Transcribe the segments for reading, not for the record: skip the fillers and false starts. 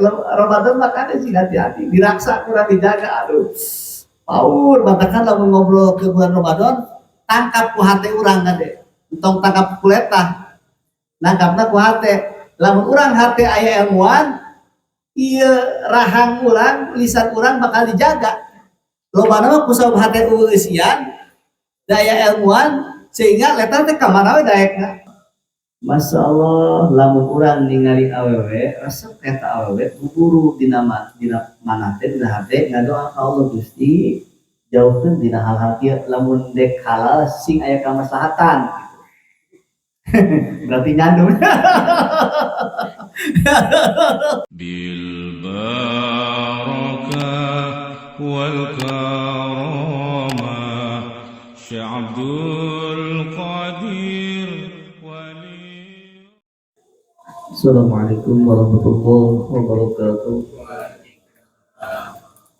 Ramadan makanya sih hati-hati, diraksa kurang dijaga, aduh. Paur, matakan lamun ngobrol ke bulan Ramadan, tangkap ku hate urang kade. Entong tangkap ku letah. Nangkapna ku hate. Lamun urang hate aya ilmuan, ieu rahang urang, lisan urang bakal dijaga. Lobana mah kusabab hate eusian, daya ilmuan, sehingga letah teh ka mana we daekna. Masya Allah, lamun urang ningali awewe, resep eta awewe, buburu dina dina mana teh dina hate ngadoa ka Allah, Gusti jauhkeun dina hal-hal kieu, lamun dek halal sing aya kamaslahatan gitu. Berarti nyandung. Bil barakah wal karamah Syekh Abdul Qadir Wali. Assalamualaikum warahmatullahi wabarakatuh.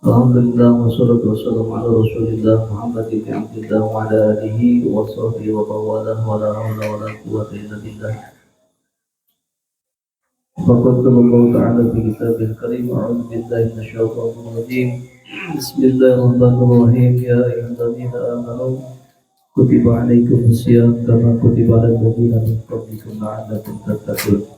Alhamdulillah wassalatu wassalamu ala Rasulillah Muhammad ibn Abdillah wa ala alihi wa sahbihi wa mawalah wa la hawla wa la quwwata illa billah. Faqad qala Allah ta'ala fi kitabil karim, a'udzu billahi minasy syaithanir rajim. Bismillahirrahmanirrahim. Ya ayyuhalladzina amanu kutiba alaikumus shiyam kama kutiba alal ladzina min qablikum la'allakum tattaqun.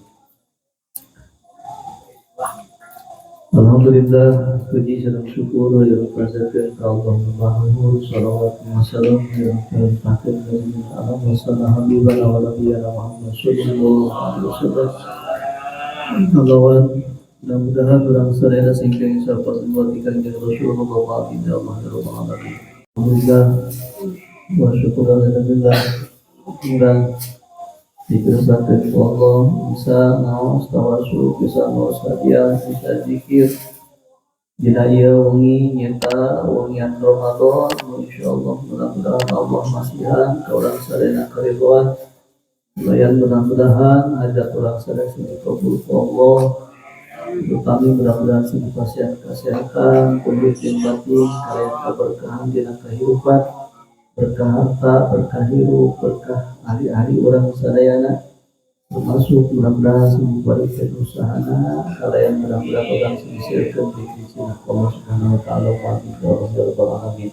Alhamdulillah, puji dan syukur yang panjatkeun ka Allah Maha salawat wa salam yang terlimpahkeun ka junjungan alam wa sana habibana wa nabiyana Muhammad sallallahu alaihi wasallam. Salawan mudah-mudahan urang sadaya sing keng sapa buat Kanjeng Rasulullah amin ya Allah ya rabbal alamin. Alhamdulillah wa syukur alhamdulillah urang dikersakakeun ku Allah bisa ngaos tawasul, bisa ngaos hadiah, bisa zikir dina ieu wengi nyata wengian Ramadan. Insyaallah mudah-mudahan Allah masihan ka urang sadayana karidhoan, lumayan mudah-mudahan hajat urang sadaya sing dikabul ku Allah, terutama mudah-mudahan sing dipasihan kesehatan kulit jeung batin, kalayan kaberkahan dina kehidupan, berkah harta, berkah hirup, berkah ahli-ahli urang sadayana, termasuk mudah-mudahan sing diberikan usahana, kalayan mudah-mudahan urang sing disieurkeun di sisi Allah Subhanahu wa taala. Amin ya rabbal alamin.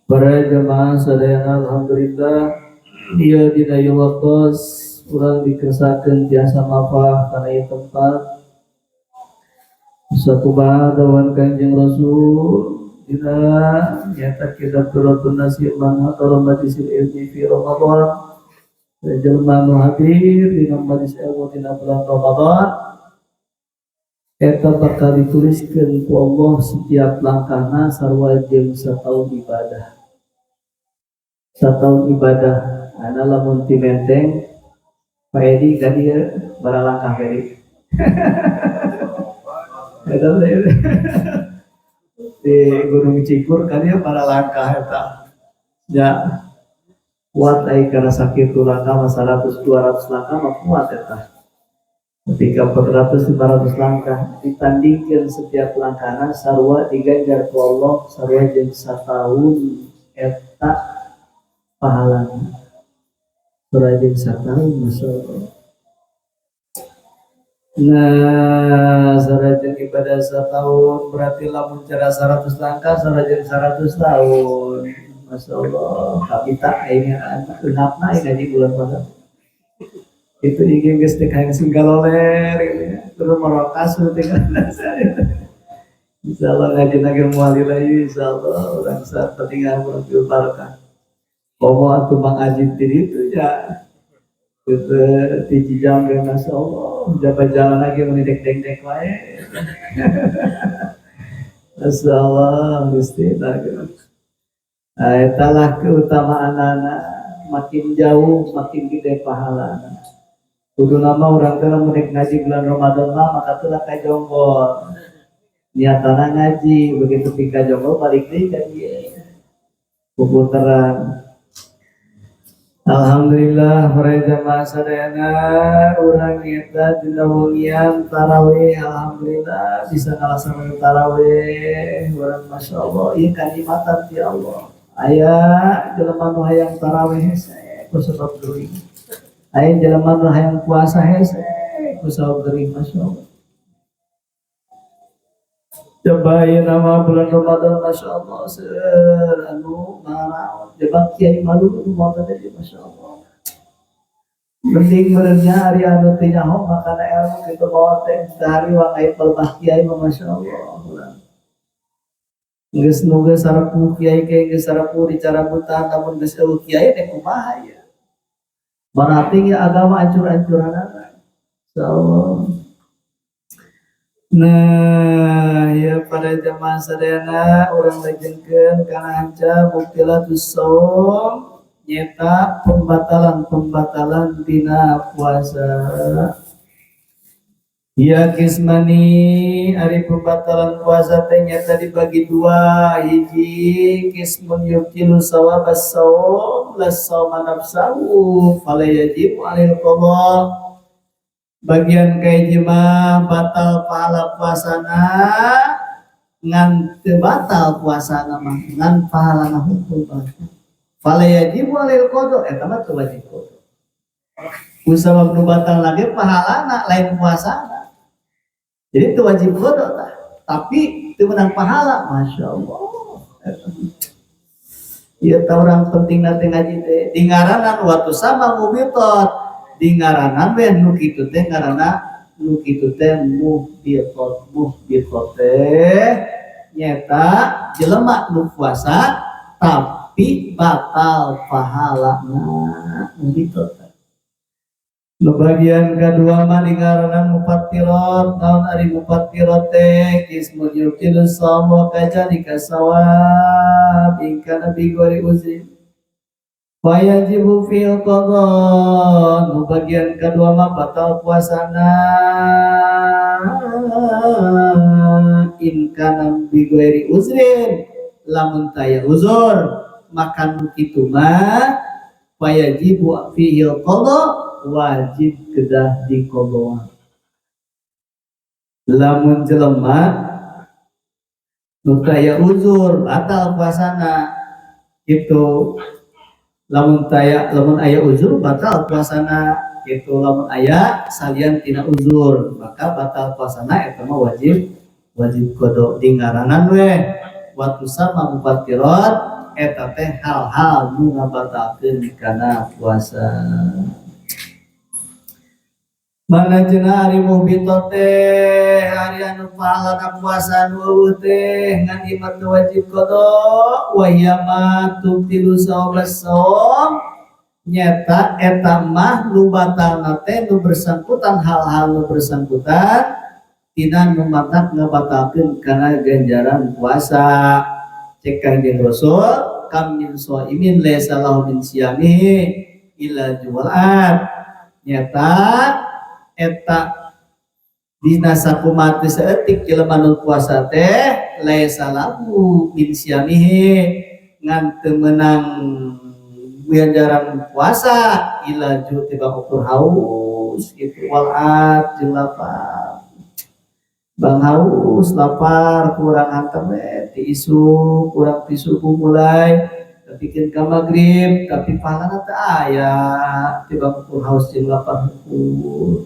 Para jamaah sadayana, alhamdulillah ieu dina ieu waktos urang dikersakeun tiasa mapah kana ieu tempat sakumaha dawuhan Kanjeng Rasul dina nyata kitab Duratun Nasih, man hadara majlisil ilmi fi Ramadan, jelema nu hadir dina majlis ilmu dina bulan Ramadan eta bakal dituliskeun ku Allah setiap langkahna sarua jeung sataun ibadah. Sataun ibadah ana lamun ti Menteng Pak Edi ka dieu bara langkah Pak Edi eta di Gunung Cikur kan ya para langkah eta ya kuat ai karena sakit langkah mah 100 200 langkah mah kuat eta. Ketika 400 500 langkah ditandingkan setiap langkahna sarua diganjar ku Allah sarua jeung sataun eta pahalana, sarua jeung sataun, masyaallah. Nah, sarua ibadah setahun berarti lamun cara 100 langkah sarua 100 tahun. Masya Allah, kabita ini eungapna ngaji bulan puasa. Itu ingin geus teh hayang sing galoler gitu ya. Terus merokas teh kan. Insyaallah ngaji lagi moal lila insyaallah urang sapentingan urang bil barakah. Komo atuh Mang Ajib di ditu ya. Itu ti jam ge masya Allah, jabat jalan lagi menidek deng-deng wae. Masya Allah, Gusti. Nah, etalah keutamaan anak, makin jauh makin gede pahala. Kudu nama urang teh lamun rek ngaji bulan Ramadan mah maka teu ka Jonggol. Niatana ngaji, begitu pika Jonggol balik deui ka dieu. Puputeran. Alhamdulillah para jamaah sadayana urang eta dina wengian tarawih, alhamdulillah bisa ngalaksanakeun tarawih urang, masya Allah ieu kanikmatan ti Allah. Aya jelema nu hayang tarawih hese ku sabab gering, aya jelema nu hayang puasa hese ku sabab gering, masya Allah. Coba ieu nama bulan Ramadan, Masya Allah, seueur anu maraot. Coba kiai malu nu maot teh, Masya Allah. Mending meureunnya ari anu teu nyaho makana ilmu kitu maot teh sehari wang aya palebah kiai mah, Masya Allah. Urang. Geus nu geus sarepuh kiai ge geus sarepuh dicarabutan, lamun geus euweuh kiai teh kumaha ya. Berarti ya agama ancur-ancuranana. Insyaallah. Nah, ya para jamaah sadayana, urang lajengkeun kana hanca mubtilatus shaum, nyeta pembatalan-pembatalan dina puasa. Ya qismani, ari pembatalan puasa teh nyeta dibagi dua: hiji, qismun yubtilu sawabas saum las sauma nafsahu fala yajibu alil qadha. Bagian kahiji mah batal pahala puasana ngan teu batal puasana mah, ngan pahalana hungkul batal. Fala yajibu alil qadha, eta mah teu wajib qadha. Kusabab nu batal lagi pahalana, lain puasana. Jadi teu wajib qadha tah, tapi teu menang pahala, Masya Allah. Ieu tah urang penting teh ngaji teh di ngaranan waktu sama muhbitot, di ngaranan we nu kitu teh, ngaranna nu kitu teh muhbitot. Muhbitot teh nyeta jelema nu puasa tapi batal pahalana, muhbitot. Nu bagian kedua mah dingaranan mufattirat. Naon ari mufattirat teh? Qismun yubtilu shauma kadzalika sawab in kana bi ghairi uzrin fayajibu fil qadha. Nu bagian kedua mah batal puasana in kana bi ghairi uzrin, lamun taya uzur, maka nu kitu mah fayajibu fihil qadha, wajib kedah diqadha. Lamun jelema nu taya uzur batal puasana gitu, lamun taya, lamun aya uzur batal puasana gitu, lamun aya salian tina uzur maka batal puasana, eta mah wajib wajib qadha. Di ngaranan we waktu sama mufattirat, eta teh hal-hal nu ngabatalkeun kana puasa. Mana cenah ari muhbitot teh, ari anu pahalana puasa nu euweuh teh ngan ieu mah teu wajib qadha. Wa hiya ma tubtilu sawabas shaum, nyata eta mah nu batalna teh nu bersangkutan, hal-hal nu bersangkutan tina nu matak ngabatalkeun kana ganjaran puasa. Cek Kangjeng Rasul, kam min shaimin laisa lahu min siyamihi illa juwal'at, nyata eta dina sakumaha saeutik jelema nu puasa teh laisa lahu min siyamihi, ngan teu meunang ganjaran puasa, illa ju tiba ukur haus gitu, wal'at jeung lapar. Bang haus lapar kurang hantem we ti isuk, kurang ti subuh mulai nepikeun ka magrib, tapi pahalana teu aya tiba ukur haus jeung lapar hukum.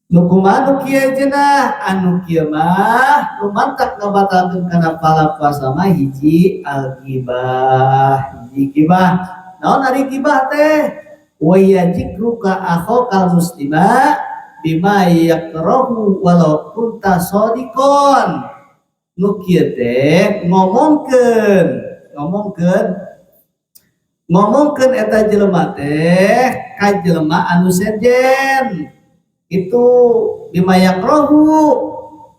Nu kumaha nu kieu cenah? Anu kieu mah nu mantak ngabatalkeun kana pahala puasa mah hiji, al-ghibah, hiji gibah. Naon ari gibah teh? Wa yajikruka akhakal muslima bima yakrahu walau kunta shadiqon. Nu kieu teh ngomongkeun ngomongkeun eta jelema teh ka jelema anu sejen itu, bima yakrahu,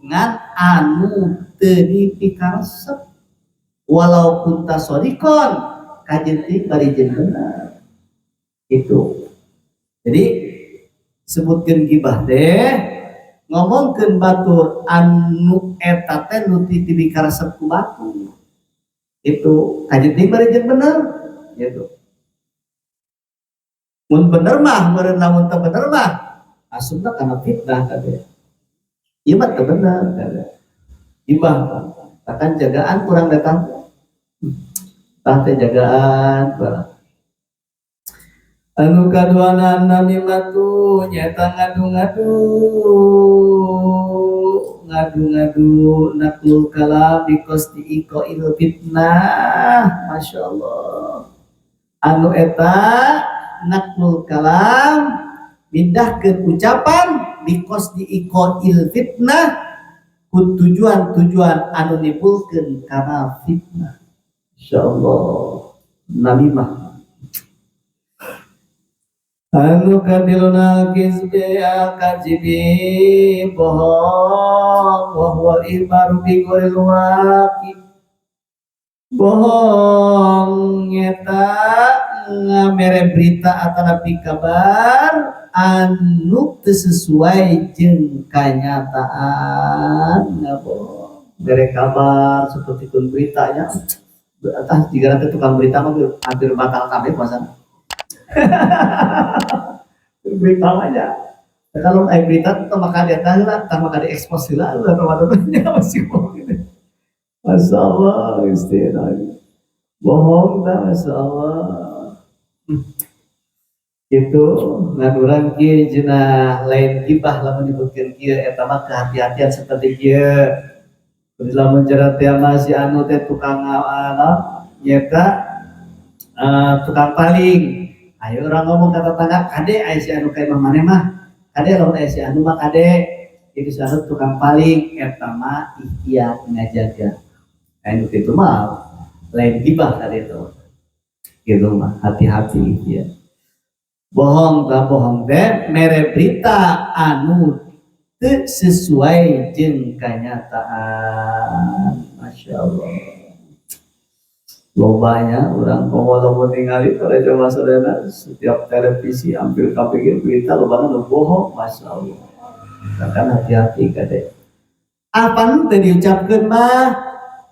ngan anu teu dipikaresep, walau kunta shadiqon, kajeun teh bari jeung bener itu. Jadi sebutkeun gibah teh ngomongkeun batur anu eta teh nu dipikaresep ku batur itu, kajeun teh bari jeung bener gitu. Mun bener mah meureun, lamun teu bener mah asupna kana fitnah kabeh. Ieu mah teu bener kabeh. Gibah akan jagaan kurang datang tah teh jagaan kurang. Anu kaduana namimatu, nyata ngadu-ngadu, Ngadu-ngadu naqlul kalam biqasdi iqa'il fitnah. Masya Allah, anu eta naqlul kalam, mindahkeun ucapan, biqasdi iqa'il fitnah, ku tujuan-tujuan anu nimbulkeun kana fitnah. Insyaallah, namimah. Anu katiluna kizbi, kazibi, bohong, wa huwa ikhbaru bi ghairil waqi. Bohong eta ngamere berita atanapi kabar anu teu sesuai jeung kanyataan. Ngabohong mere kabar seperti pun beritanya atas jika nanti tukang berita mah hampir batal kabeh puasa berita aja. Nah, kalau eh berita itu maka dia tahu lah, tah maka diekspos lah, lah teman-temannya masih bohong gitu. Masya Allah, istilah bohong dah, Masya Allah. Itu ngan urang kieu cenah, lain gibah lamun nyebutkeun kieu, eta mah kehati-hatian seperti kieu. Terus lamun cara teh mah si anu teh tukang anu nyeta tukang paling. Ayo orang ngomong ke tetangga, "Kade aya si anu ka imah maneh mah. Kade lamun aya si anu mah kade." Itu si anu tukang paling, eta mah ikhtiar ngajaga. Anu kitu mah lain gibah kade itu. Gitu mah hati-hati ikhtiar. Bohong tah, bohong teh mere berita anu teu sesuai jeung kanyataan. Masya Allah. Lobanya orang komo ningali pada coba saudara setiap televisi hampir KPG berita lobana nu bohong. Masya Allah, bahkan hati-hati kade apa nu teu diucapkeun mah,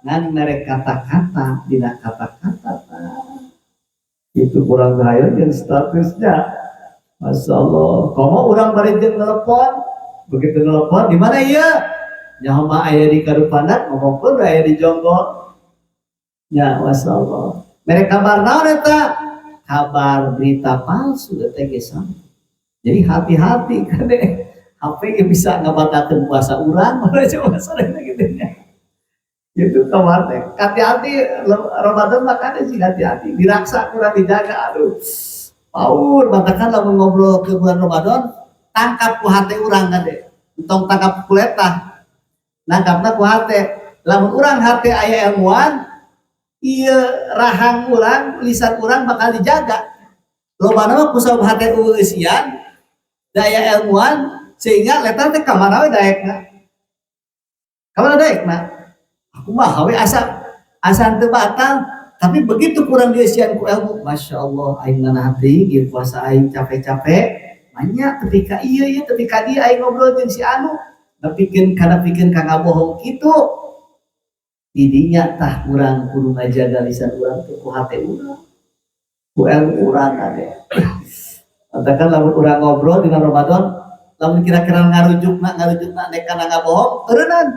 ngan mere kata-kata dina kata-kata tah. Itu kurang bahaya jeung statusnya. Masya Allah, komo urang bari jeung telepon, begitu telepon, "Di mana ieu?" Nyaho mah aya di Karupandak, ngomongkeun aya di Jonggol. Ya, Masya Allah. Mereka kabar naon eta? Kabar berita palsu eta ge sama. Jadi hati-hati kade. HP ge bisa ngabatalkeun puasa urang, mana coba sadayana gitu nya. Itu kabar teh. Hati-hati Ramadan makanya sih hati-hati. Diraksa kurang dijaga, aduh. Paur, matakan lamun ngobrol ke bulan Ramadan, tangkap ku hate urang kade. Entong tangkap ku letah. Nangkapna ku hate. Lamun urang hate aya ilmuan, ieu rahang urang, lisan urang bakal dijaga. Lobana mah kusabab hate eusian, daya ilmuan, sehingga letah teh ka mana we daekna. Ka mana daekna? Aku mah we asa asa teu batal, tapi begitu kurang dieusian ku ilmu, Masya Allah, aing mana hati, ieu puasa aing capek-capek, banyak ketika iya iya ketika dia aing ngobrol jeung si anu, nepikeun kana pikeun ka ngabohong kitu. Didinya tah urang kudu ngajaga lisan urang teh ku hate urang, ku ilmu urang kade. Katakan lamun urang ngobrol dina Ramadan, lamun kira-kira ngarujukna nek kana ngabohong, eureunnan.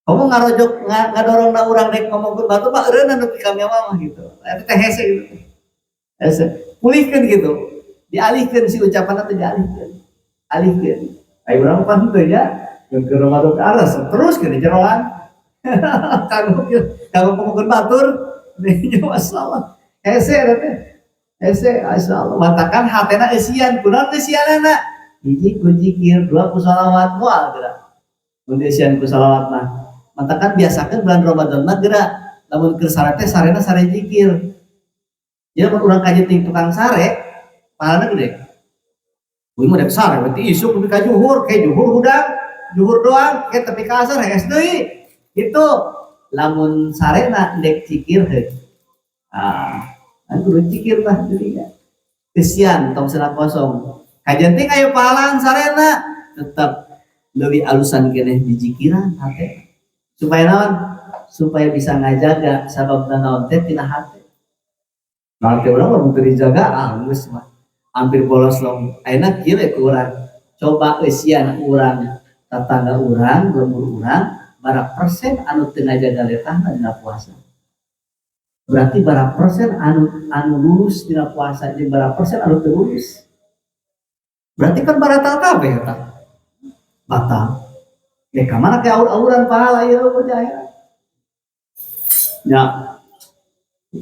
Kamu ngarojok ngadorong na urang rek ngomongkeun batur mah eureunnan nepi ka mah gitu. Eta teh hese gitu. Hese. Pulihkeun gitu. Dialihkeun si ucapan teh dialihkeun. Alihkeun. Ayo urang pan teu nya, ke Ramadan ke aras terus ke jeroan. Kanggo kanggo ngomongkeun batur, ini masalah. Hese eta teh. Hese, masyaallah. Matakan hatena eusian, kunaon eusianana? Hiji ku zikir, dua ku salawat, moal geura. Mun eusian ku salawat mah. Matakan biasakeun bulan Ramadan mah geura lamun keur sare teh sarena sare zikir. Ya mun urang kajeting tukang sare, pahalana gede. Kuy mah dek sare berarti isuk nepi ka juhur, ke juhur hudang, juhur doang, ke tepi ka asar hees deui. Itu lamun sarena dek zikir heuh. Ah, kan kudu zikir tah jadinya. Kesian tong cenah kosong. Kajenting aya pahalaan sarena tetap leuwih alusan keneh dizikiran hate. Supaya naon? Supaya bisa ngajaga sabab naon teh tina hate. Nah, teh urang mah teu dijaga, ah geus mah. Hampir bolos long. Ayeuna kieu we ku urang. Coba eusian urang, tetangga urang, lembur urang, bara persen anu teu ngajaga letahna dina puasa. Berarti bara persen anu anu lulus dina puasa jeung bara persen anu teu lulus. Berarti kan batal kabeh eta. Batal. Ya ka mana ke aur-auran pahala ieu di akhirat. Ya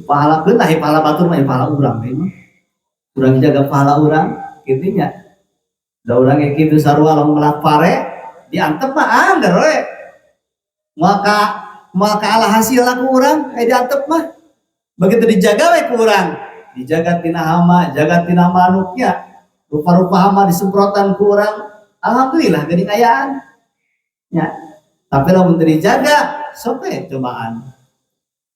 pahala keun lah, pahala batur mah pahala urang we mah. Urang jaga pahala urang kitu nya. Da urang ge kitu sarua, lamun melak pare diantep mah angger we. Moal ka ala hasil ku urang aya diantep mah. Begitu dijaga we ku urang, dijaga tina hama, jaga tina manuknya, rupa-rupa hama disemprotan ku urang, alhamdulillah geuning ayaan. Ya. Tapi lamun teu dijaga, sok we cobaan.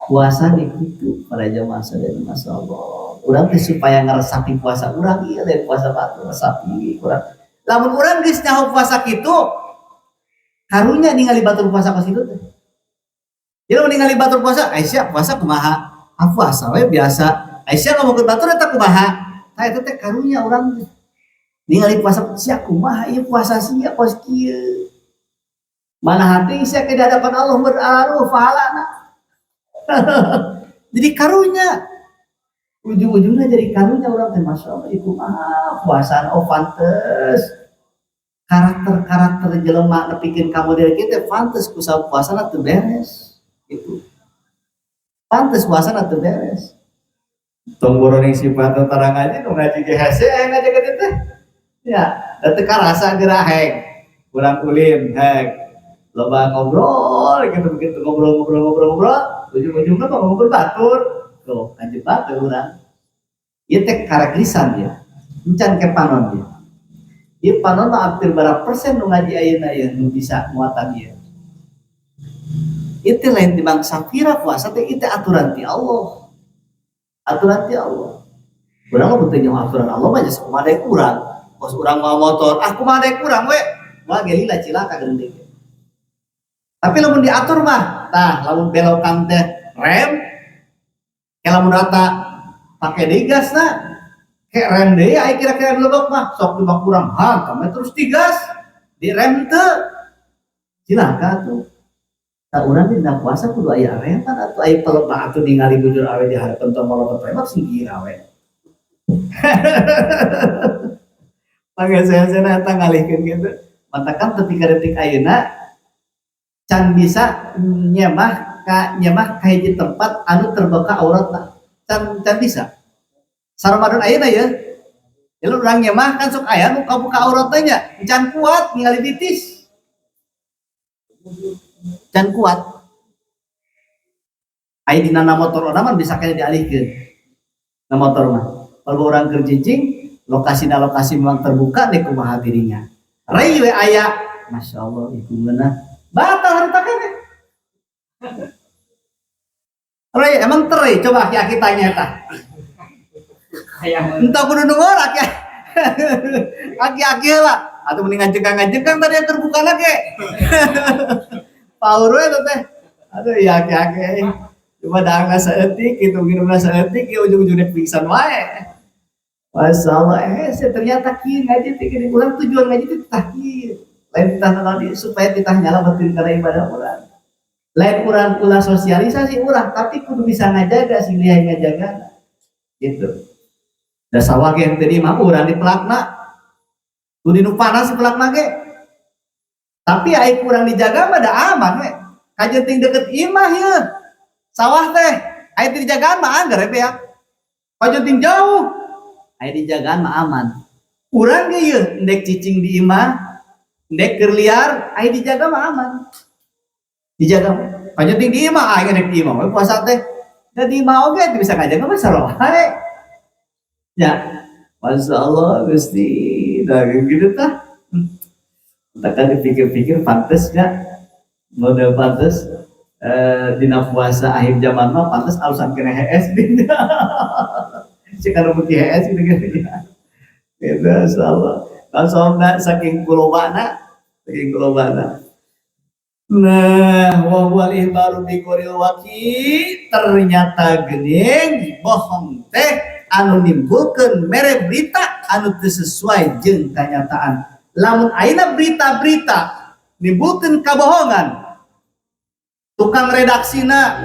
Puasa ge kitu, para jamaah sadaya, masyaallah. Urang teh supaya ngaresapi puasa urang ieu, lain puasa batur, resapi urang. Lamun urang geus nyaho puasa kitu, karunya ningali batur puasa kos kitu teh. Jadi lamun ningali batur puasa, "Aisyah puasa kumaha?" "Ah, puasa we biasa." "Aisyah ngomongkeun batur eta kumaha?" Tah, eta teh karunya urang teh. Ningali puasa sia kumaha ieu puasa sia kos kieu. Mana hati sia ke di hadapan Allah beraruh pahalana. Jadi karunya, ujung-ujungnya jadi karunya urang teh, masya Allah, ieu kumaha puasaan, oh pantes karakter-karakter jelema nepikeun ka model kieu teh pantes ku sabab puasana teu beres gitu. Pantes puasana teu beres. Tong boroning sifat tarang ngaji, nu ngaji ge hese aya ngaji ka dieu teh. Ya, da teu karasa geura heng. Urang ulin heng. Loba ngobrol gitu, begitu ngobrol ngobrol ngobrol ngobrol, ujung-ujungnya mah ngobrol batur. Tuh, kajebak ke urang. Ieu teh karek lisan ya. Encan ke panon ya. Ieu panon mah hampir berapa persen nu ngaji ayeuna ieu nu bisa muatan ieu. Ieu teh lain timbang safira puasa teh, ieu teh aturan ti Allah. Aturan ti Allah. Urang mah teu nyaho aturan Allah mah geus kumaha deui urang. Kos urang mawa motor, ah kumaha deui urang we. Moal ge lila cilaka geuning. Tapi lamun diatur mah, tah lamun belokan teh rem, kayak lamun rata pakai deui gasna, kayak rem deui aya kira-kira lebok mah, sok lima kurang hantam terus digas, di rem teu. Cilaka tuh. Tah, urang dina puasa kudu aya reman atuh, aya pelebah atuh ningali bujur awe di hadapan tong molotot remat singkir we. Mangga saya eta ngalihkeun gitu. Matakan tepi ka detik ayeuna can bisa nyemah ka hiji tempat anu terbuka auratna. Can bisa. Saramadan ayeuna ya. Ya urang nyemah kan sok aya nu kabuka auratna nya, can kuat ningali bitis. Can kuat. Aya dina motor urang mah bisa kena dialihkeun. Na motor mah. Kalau orang keur cicing, lokasi na lokasi memang terbuka deh kumaha dirinya. Rai we aya, masya Allah ieu ngeunah. Batal harita keneh. Rai emang terai, coba aki-aki tanya tah. Entah kudu nunggu aki. Aki-aki lah atau mending ngajengkang-ngajengkang tadi yang terbuka lagi. Power we teh. Aduh ya aki-aki. Cuma dahangna saeutik gitu, minumna saeutik ya ujung-ujungnya pingsan wae. Masya Allah, saya ternyata kieu ngaji teh gini, urang tujuan ngaji teh tah kieu. Lain titah naon, supaya titah nyalametkeun kana ibadah urang. Lain urang ulah sosialisasi urang, tapi kudu bisa ngajaga sing lihai ngajaga. Gitu. Da sawah ge teu di mah urang dipelakna. Kudu nu panas dipelakna ge. Tapi ai kurang dijaga mah da aman we. Kajenting deket imah ieu. Sawah teh aya teu dijagaan mah angger we ya. Kajenting jauh aya dijagaan mah aman. Urang ge ieu endek cicing di imah, endek keur liar, aya dijaga mah aman. Dijaga mah. Kajenting di imah aing endek di imah we puasa teh. Da di imah oge teu bisa ngajaga mah sarua wae. Ya, Masya Allah, Gusti, nah gitu tah. Tekan dipikir-pikir pantes gak? Model pantes dina puasa akhir zaman mah pantes alusan kena HS dina. Cek anu beuki HS gitu gitu ya. Gitu, insyaallah. Langsung saking kulobana, saking kulobana. Nah, wa huwal ikhbaru bi ghairil waqi, ternyata geuning bohong teh anu nimbulkeun mere berita anu teu sesuai jeung kanyataan. Lamun ayeuna berita-berita nimbulkeun kabohongan, tukang redaksina,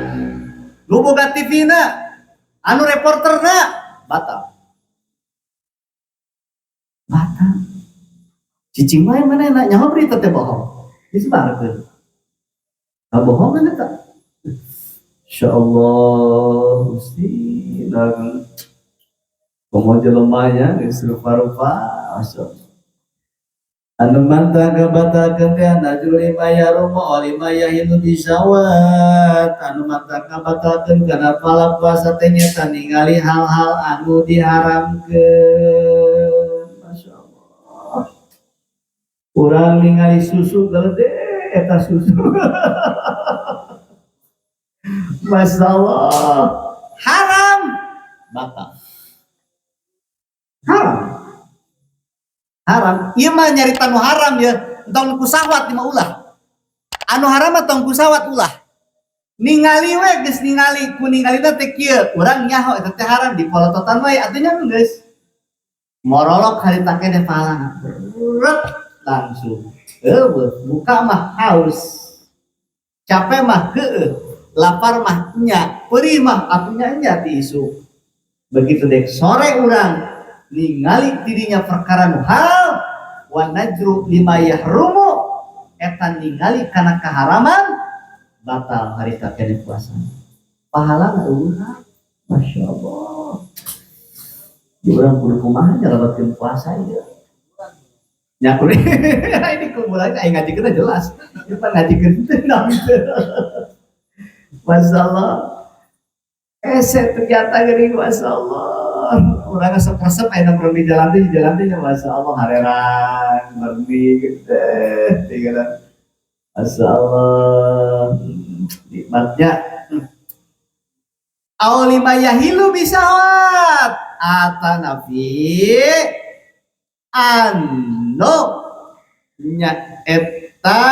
nu boga TV-na, anu reporterna batal. Batal. Cicing wae manehna nyaho berita teh bohong. Disebarkeun. Kabohongan eta. Insyaallah Gusti lagu komo jelema nya geus rupa-rupa masyaallah. Anu mantah kabatalkeun teh najul lima yarumu lima yahilu bisawat. Anu mantah kabatalkeun kana pahala puasa teh nyata ningali hal-hal anu diharamkeun. Masyaallah. Urang ningali susu gede eta susu. Masyaallah. Haram batal. Haram. Haram. Ieu mah nyarita nu haram ya, entong ku sahwat mah ulah. Anu haram mah tong ku sahwat ulah. Ningali we geus ningali ku ningalina teh kieu, urang nyaho eta teh haram dipolototan we atuh nya geus. Morolok harita keneh pahalana. Rek langsung. Eueuh, buka mah haus. Capek mah heueuh, lapar mah nya, perih mah atuh nya ti isuk. Begitu dek sore urang ningali tidinya perkara nu halal wa najru lima yahrumu eta ningali kana kaharaman batal harita keneh puasa. Pahala eueuh. Masyaallah. Di urang kudu kumaha nyalametkeun puasa ieu. Nya kudu ini kumpulannya aing ngajikeun jelas. Ieu pan ngajikeun teh naon teu. Masyaallah. Ese ternyata geuning masyaallah. Urang resep-resep aya nongkrong di jalan teh, di jalan teh nya masyaallah hareran, merni gitu tinggalan. Masyaallah. Nikmatnya. Aw lima yahilu bisawat atanafi anu nya eta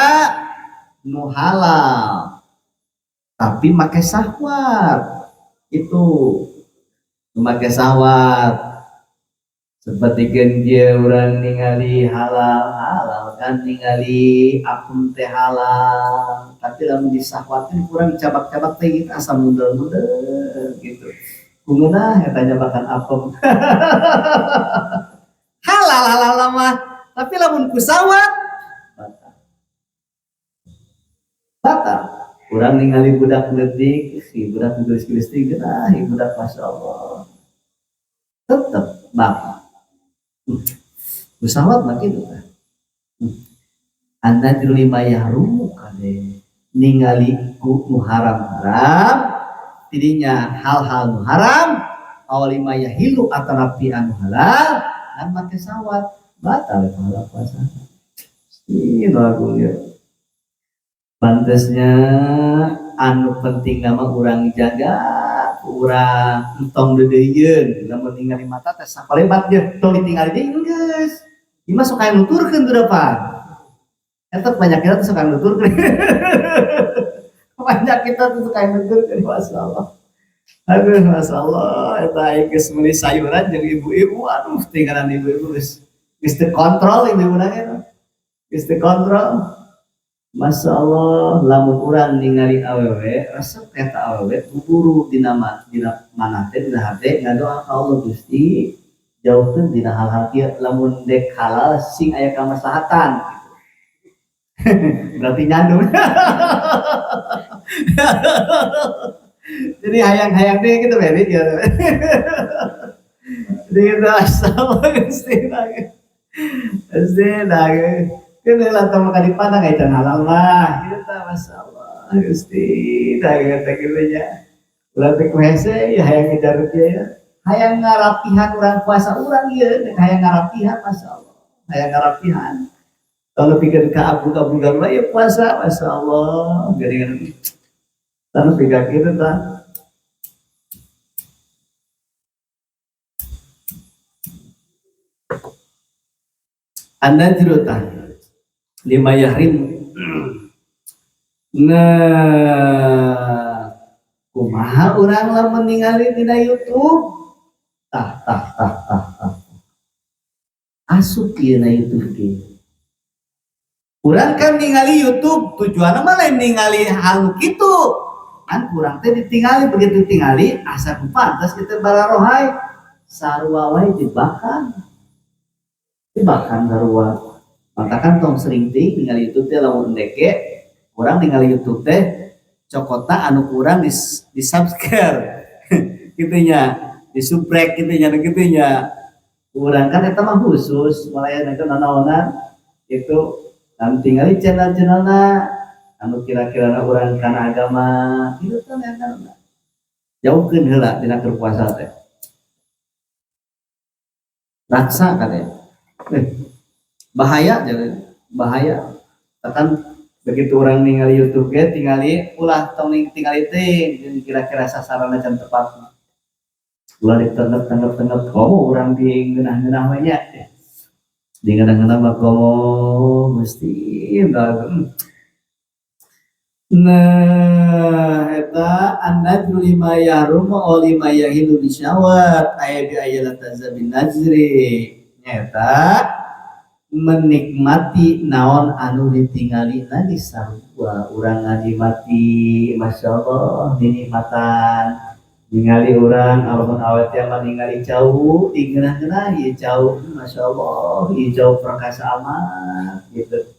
nu halal tapi make sahwat itu make sahwat seperti dia urang ningali halal halal kan ningali akun teh halal tapi lamun disahwatkeun kurang cabak-cabak teh gitu asa mudel-mudel gitu kumaha eta nyabakan apem halal halal mah tapi lamun ku sahwat batal batal. Urang ningali budak leutik si budak geus-geus teh geunah budak masyaallah tetep batal. Usawat mah kitu tah. Annajru lima yahrumu kade ningali ku nu haram-haram tidinya hal-hal nu haram aw lima yahilu atanapi anu halal dan make sawat batal pahala puasa. Ih lagu ieu. Pantesnya anu penting nama urang jaga urang entong deudeuyeun lamun ningali mata teh sakolebat ge tong ditingali deui geus. Ieu mah sok aya nuturkeun tuh depan. Eta banyak kita tuh suka nuturkeun. Banyak kita tuh suka nuturkeun masyaallah. Aduh masyaallah eta aing geus meuli sayuran jeung ibu-ibu aduh tinggalan ibu-ibu geus geus teu kontrol ibu-ibuna ge geus teu kontrol. Masyaallah lamun urang ningali awewe resep eta awewe buburu dina dina mana teh dina hate ngadoa ka Allah Gusti jauhkeun dina hal-hal kieu lamun dek halal sing aya kamaslahatan gitu. Berarti nyandung. Jadi hayang-hayang teh gitu beri gitu. Jadi gitu masyaallah Gusti Gusti Kena lah tong maka dipandang aya can halal mah kitu tah masyaallah Gusti tah eta kitu nya. Urang teh ku hese ya hayang ngejar kieu ya. Hayang ngarapihan urang puasa urang ieu hayang ngarapihan masyaallah. Hayang ngarapihan. Kalau pikir ka abu-abu mah ya puasa masyaallah geuningan. Tah pikir kitu tah. An-najru tah lima yahrim. Nah, kumaha urang lamun ningali dina YouTube? Tah tah tah tah tah. Asup ieu na YouTube ge. Urang kan ningali YouTube tujuanna mah lain ningali hal nu kitu. Kan urang teh ditingali begitu ditingali asa ku pantas kita bararohay sarua wae jebakan. Jebakan sarua. Matakan tong sering ting ningali YouTube teh. Lamun endek ge urang ningali YouTube teh cokotna anu kurang di subscribe kitu nya, di subrek kitu nya, kitu nya. Urang kan eta mah khusus mulai itu nanaonan itu dan tinggali channel-channelna anu kira-kira urang kana agama itu kan kan jauhkeun heula dina keur puasa teh. Raksa katanya, bahaya, jadi bahaya kan. Begitu orang ningali YouTube ge tingali ulah, tong tingali teh kira-kira sasaran can tepat, ulah ditengep tengep tengep. Oh, urang di ngeunah-ngeunah we nya, di ngeunah-ngeunah mah komo mesti. Nah, eta an-nadzru lima yahrumu aw lima yahilu bisyahwat aya bi ayat bin nazri, nyata menikmati naon anu ditingali lagi. Sarua urang nganikmati, masya Allah, dinikmatan ningali urang alamun awet mah ningali cau digeunah-geunah, ieu cau, masya Allah, ieu cau perkasa amat gitu.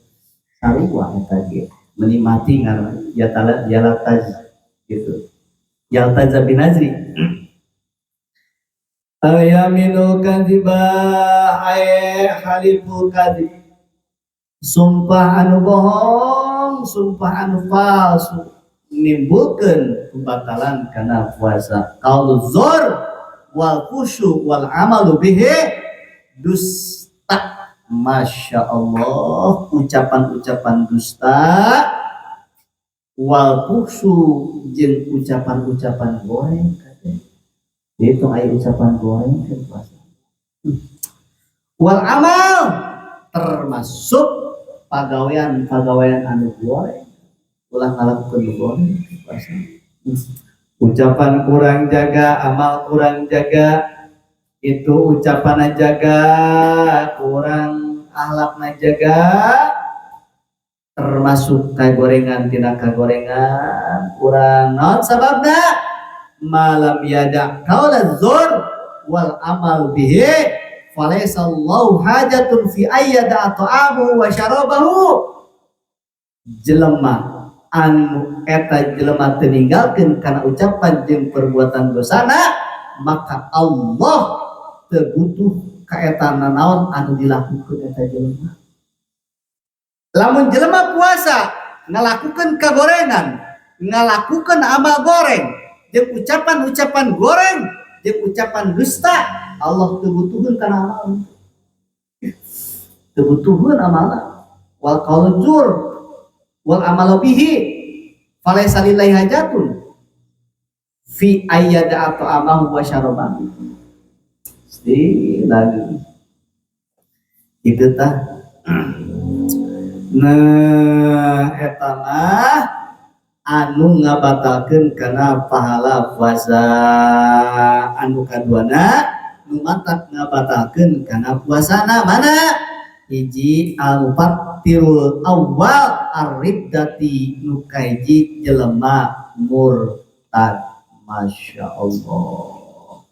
Sarua eta ge menikmati ngaranna yatala yalataz gitu, yaltaz binazri. Ayaminul kadziba ay haliful kadzib, sumpah anu bohong, sumpah anu palsu nimbulkeun pembatalan karena puasa. Qaulu zur wal fuhsyu wal amalu bihi, dusta. Masya Allah, ucapan-ucapan dusta, wal fuhsyu jeung ucapan-ucapan goreng. Itu aya ucapan goreng kan puasa. Wal amal, termasuk pagawean-pagawean anu goreng, ulah ngalakukeun nu goreng puasa. Ucapan kurang jaga, amal kurang jaga, itu ucapan jaga kurang, akhlakna jaga, termasuk kagorengan tina kagorengan kurang. Naon sababna? Malam yada qaula zur wal amal bihi falaysa Allahu hajatun fi ayyada ta'amuhu wa syarabahu. Jelema anu eta jelema teu ninggalkeun kana ucapan jeung perbuatan dosana, maka Allah teu butuh ka eta nanaon anu dilakukeun eta jelema. Lamun jelema puasa ngalakukeun kagorengan, ngalakukeun amal goreng jeung ucapan-ucapan goreng jeung ucapan dusta, Allah teu butuheun kana amal, teu butuheun amalna. Wal qaulu zur wal amalu bihi falaysa lillahi hajatun fi ayyada ta'amahu wa syarabahu. Lagi itu tah. Nah, eta mah anu ngabatalkeun kana pahala puasa. Anu kaduana nu matak ngabatalkeun kana puasana mana? Hiji, al mufattirul awal ar-riddati, nu kahiji jelema murtad. Masya Allah,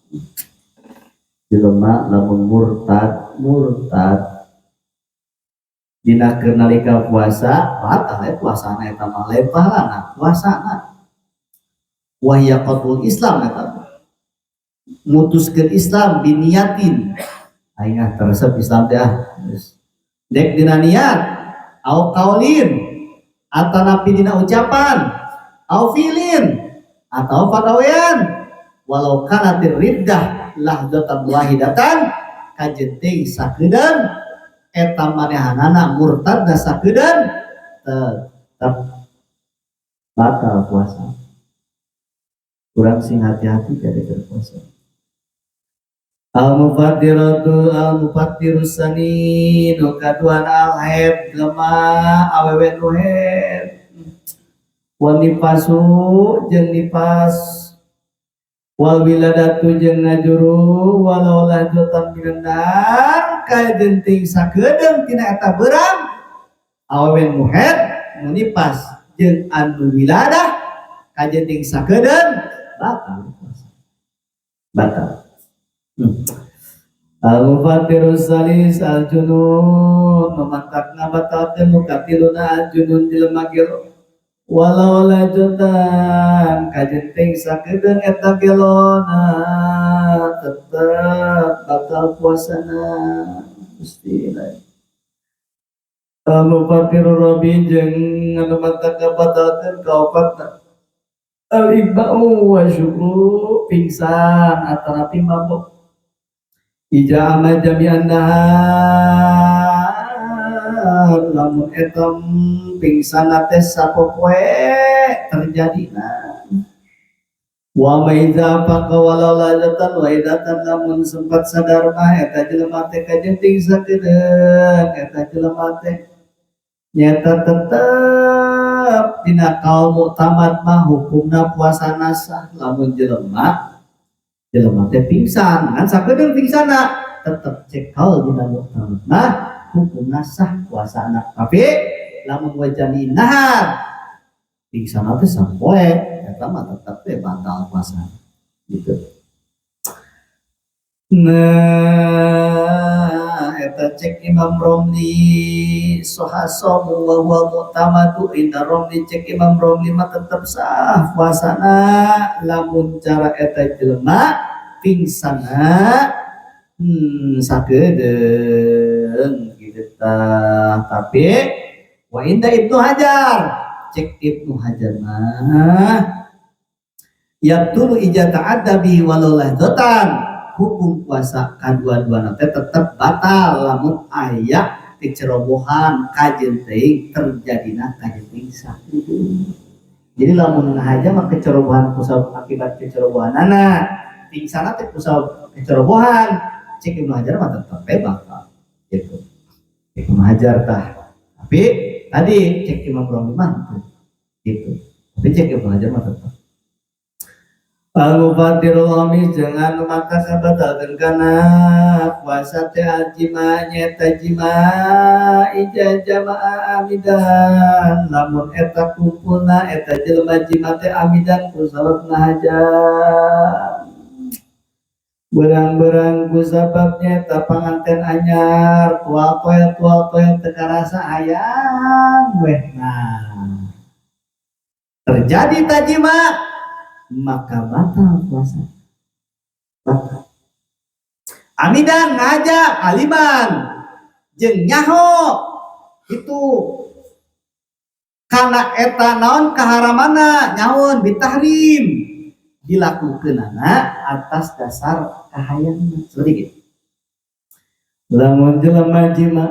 jelema lamun murtad, murtad dina keur nalika puasa, batal ya puasana eta mah, lain pahalana, puasana. Wahya qatul Islam, eta mutuskeun Islam biniyatin, aing ah teresep Islam teh ah. Dek dina niat, au qaulin, atanapi dina ucapan, au fi'lin, atau pagawean, walau kanatir riddah lahzatan wahidatan, kajenting sakedeung eta manehanana murtad sakedeung, tetap batal puasa. Kurang sing hati-hati jadi berpuasa. Al mufattiratu al mufattirus sani, nu kaduana al haid, jelema awewe nu haid, wan nifasu jeung nifas, wal wiladatu jeung ngajuru, walau lahzatan minan nahar, kajenting sakedeung tina eta beurang. Awewe nu haid, nu nifas jeung anu wiladah, kajenting sakedeung, batal puasa, batal. Al-Mufattiru salis al-junun, nu matak ngabatalkeun nu katiluna al-junun jelema gelo, walau lahzatan kajenting sakedeung eta gelona tetep batal puasana. Gusti. Al-Mufattiru rabi jeung anu matak ngabatalkeun kaopatna al-ighma'u wa sukru, pingsan atanapi mabok. Iza amma jami'an nahar, lamun eta pingsan teh sapopoe terjadina. Wa ma iza faqa walau lahzatan wahidatan, lamun sempat sadar mah eta jelema teh kajenting sakedeung eta jelema teh nyata tetep dina kaul muktamad mah hukumna puasa sah. Lamun jelema jelema teh pingsan kan sakedeung pingsana, tetep cek kaul dina muktamad mah hukumna sah puasana. Tapi lamun wa jami'in nahar, pingsan teh sapoe, eta mah tetep teh batal puasa gitu. Nah, eta cek Imam Romli soha somu wa huwa mu'tamadu inda Romli. Cek Imam Romli mah tetep sah puasana lamun cara eta jelema pingsana sakedeung gitu tah. Tapi wa inda Ibnu Hajar, cek Ibnu Hajar mah yabtulu iza ta'adda bihi walau lahzatan, hukum puasa kadua-duana teh tetep batal lamun aya kecerobohan kajenting terjadina kajenting sakedeung. Jadi lamun ngahaja mah kecerobohan kusabab akibat kecerobohan anak pingsana teh kusabab kecerobohan, cek Ibnu Hajar mah tetep we batal gitu. Ibnu Hajar tah. Tapi tadi cek Imam Romli mah gitu, tapi cek Ibnu Hajar mah tetep. Al-Mufattirul Khamis jeung anu matak ngabatalkeun kana puasa teh al-jima, nyeta jima. Iza jama'a amidan, lamun eta kumpulna eta jelema jima teh amidan ku sabab ngahaja, berang-berang ku sabab nyeta panganten anyar, tual toel tual toel teu karasa hayang weh. Nah, terjadi tajima maka batal puasa, batal. Amidan ngahaja, aliman jeung nyaho itu karena eta naon kaharamana nyaun bitahrim, dilakukeunana atas dasar kahayang seperti gitu. Lamun jelema jima,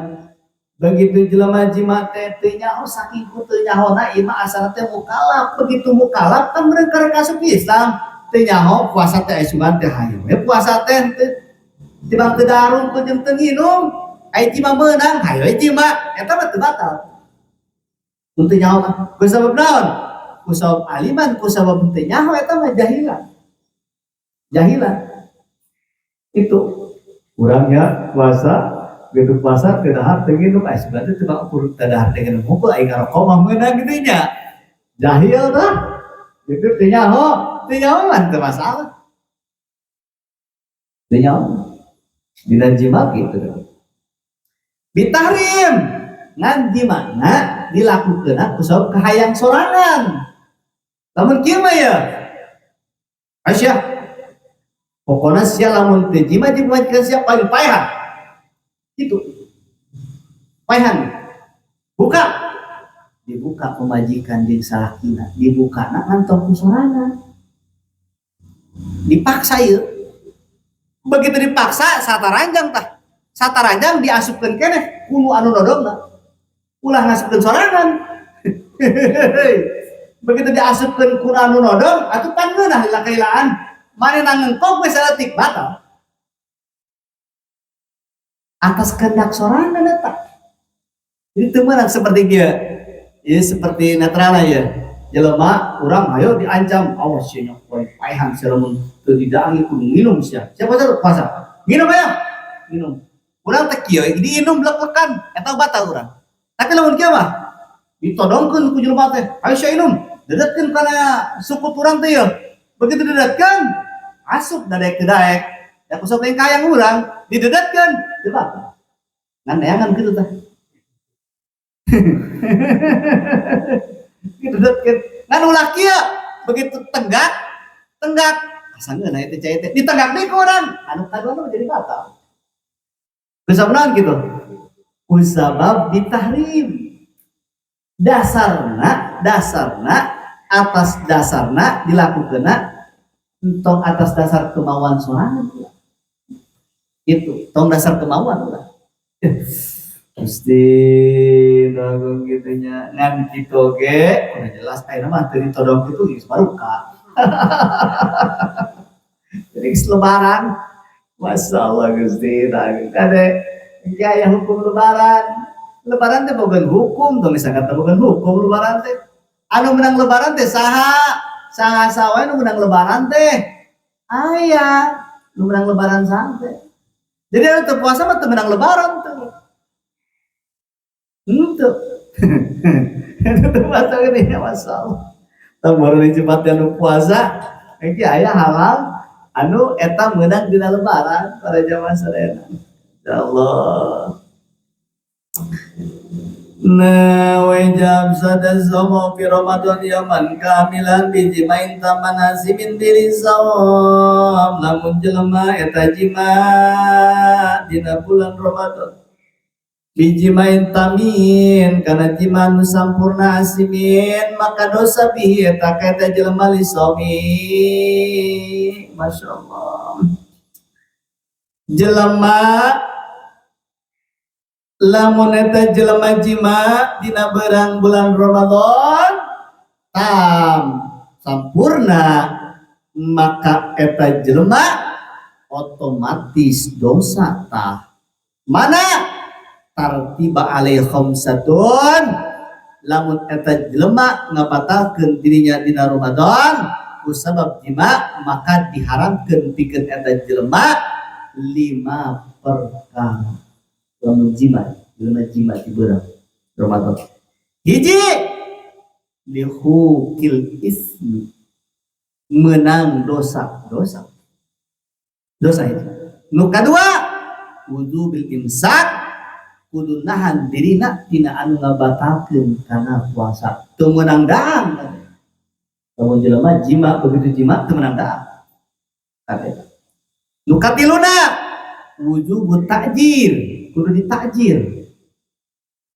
begitu jelema jima teh teu nyaho, saking ku teu nyahona ieu mah asalna teh mukalaf. Begitu mukalaf kan meureun karek asup Islam, teu nyaho puasa teh, asuban teh hayu we puasa teh, teu tibang teu darung ku jeung teu nginum, aya jima meunang hayu we jima, eta mah teu batal. Mun teu nyaho mah ku sabab naon? Ku sabab aliman, ku sabab teu nyaho, eta mah jahila jahila. Itu urangnya puasa gitu, puasa teu dahar teu nginum, aya sebenarnya teu ukur teu dahar teu nginum hukum, aing ngarokok mah meunang gitu nya. Jahil tah gitu, teu nyaho, teu nyaho mah teu masalah, teu nyaho dina jima gitu. Bitahrim, ngan jimana dilakukeun ku sabab kahayang sorangan. Lamun kieu mah ya Aisyah, pokoknya sia lamun teu jima jeung pamajikan sia paling paehan gitu, paehan. Buka, dibuka pemajikan jeung salakina, dibuka ngantong ku sorangan, dipaksa ieu. Begitu dipaksa sataranjang tah, sataranjang diasupkeun keneh ku nu anu nodongna, ulah ngasupkeun sorangan. Begitu diasupkeun ku anu nodong atuh pan ngeunah lila-kailaan manehna ngengkong we saeutik, batal atas kehendak sorangan eta. Jadi teu meunang seperti dia ya, seperti netral ya. Jelema urang ayo diancam, awas sia nya poe paehan sia lamun teu didaangi kudu nginum sia. Siapa puasa puasa nginum aya nginum, urang teh kieu diinum blek-blekan, eta batal urang. Tapi lamun kieu mah ditodongkeun ku jelema teh, ayo sia inum, dedetkeun kana sukut urang teh ya. Begitu dedetkeun asup dadek teu daek. Da kusabab lain kahayang urang didedetkeun teu batal. Ngan neangan kitu tah. Didedetkeun. Ngan ulah kieu begitu tenggak tenggak asa ngeunah eta cai teh ditenggak deui ku urang anu kadua mah jadi batal. Kusabab naon kitu? Kusabab ditahrim. Dasarna, dasarna atas dasarna dilakukeunna entong atas dasar kemauan sorangan itu tong dasar kemauan ulah. Gusti agung kitu nya ngan kitu oge udah jelas ayeuna mah teu ditodong kitu geus baruka. Jadi geus lebaran masyaallah Gusti agung kade engke aya hukum lebaran. Lebaran teh boga hukum tong disangka teh boga hukum lebaran teh. Anu menang lebaran teh saha? Saha saha nu menang lebaran teh? Aya nu menang lebaran saha teh. Jadi anu teu puasa mah teu menang lebaran teh. Henteu. Anu teu puasa geuning masyaallah. Tong baru dicepat anu puasa engke aya halal anu eta meunang dina lebaran para jamaah sadayana. Ya Allah. Nah, wajab sada somo fi Ramadan yaman kamilan bijimain taman asimin diri saum lamun jelema eta jima dina bulan Ramadan bijimain tamin kana jima nu sampurna asimin maka dosa bihi eta ka eta jelema lisomi. Masya Allah jelema lamun eta jelema jima dina berang bulan Ramadan tam sampurna maka eta jelema otomatis dosa tah mana tartiba alaihi khamsatun lamun eta jelema ngabatalkeun dirinya dina Ramadan kusabab jima maka diharamkeun pikeun eta jelema 5 perkara. Lamun jima, jelema jima di bulan Ramadan. Hiji lihukil ismi menang dosa, dosa. Dosa itu. Nu kadua wujubil imsak kudu nahan dirina tina anu ngabatalkeun kana puasa. Teu meunang daang. Lamun jelema jima begitu jima teu meunang daang. Kata. Nu katiluna wujubut ta'jir kudu ditakjir.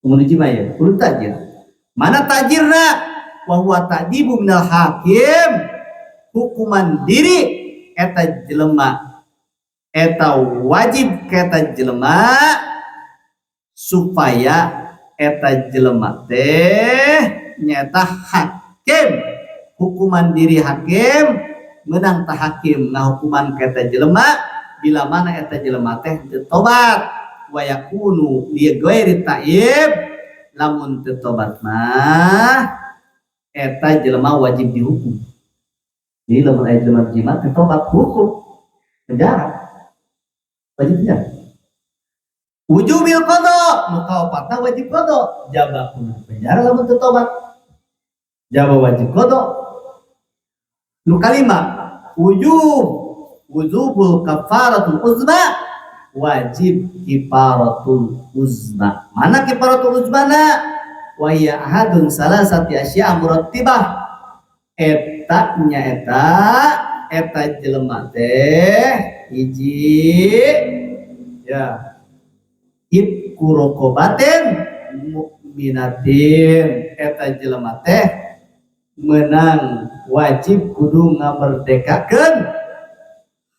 Kudu jima ya, kudu takjir. Mana takjirna? Wa huwa ta'dibu minal hakim. Hukuman diri eta jelema eta wajib ka eta jelema supaya eta jelema teh nyata hakim. Hukuman diri hakim menang ta hakim ngahukuman ka eta jelema bila mana eta jelema teh teu tobat wa yakunu li ghairi ta'ib lamun teu tobat mah eta jelema wajib dihukum. Jadi lamun aya jelema jima teu tobat hukum penjara. Wajib penjara. Wujubil qada nu kaopatna wajib qada jaba kudu penjara lamun teu tobat. Jaba wajib qada. Nu kalima wujubul kafaratul uzma wajib kifaratul uzma. Mana kifaratul uzma na? Wa hiya ahadun salasati asya murattibah. Eta nya eta eta jelema teh hiji ya itqu raqabatin mukminatin eta jelema teh menang wajib kudu ngamerdekakeun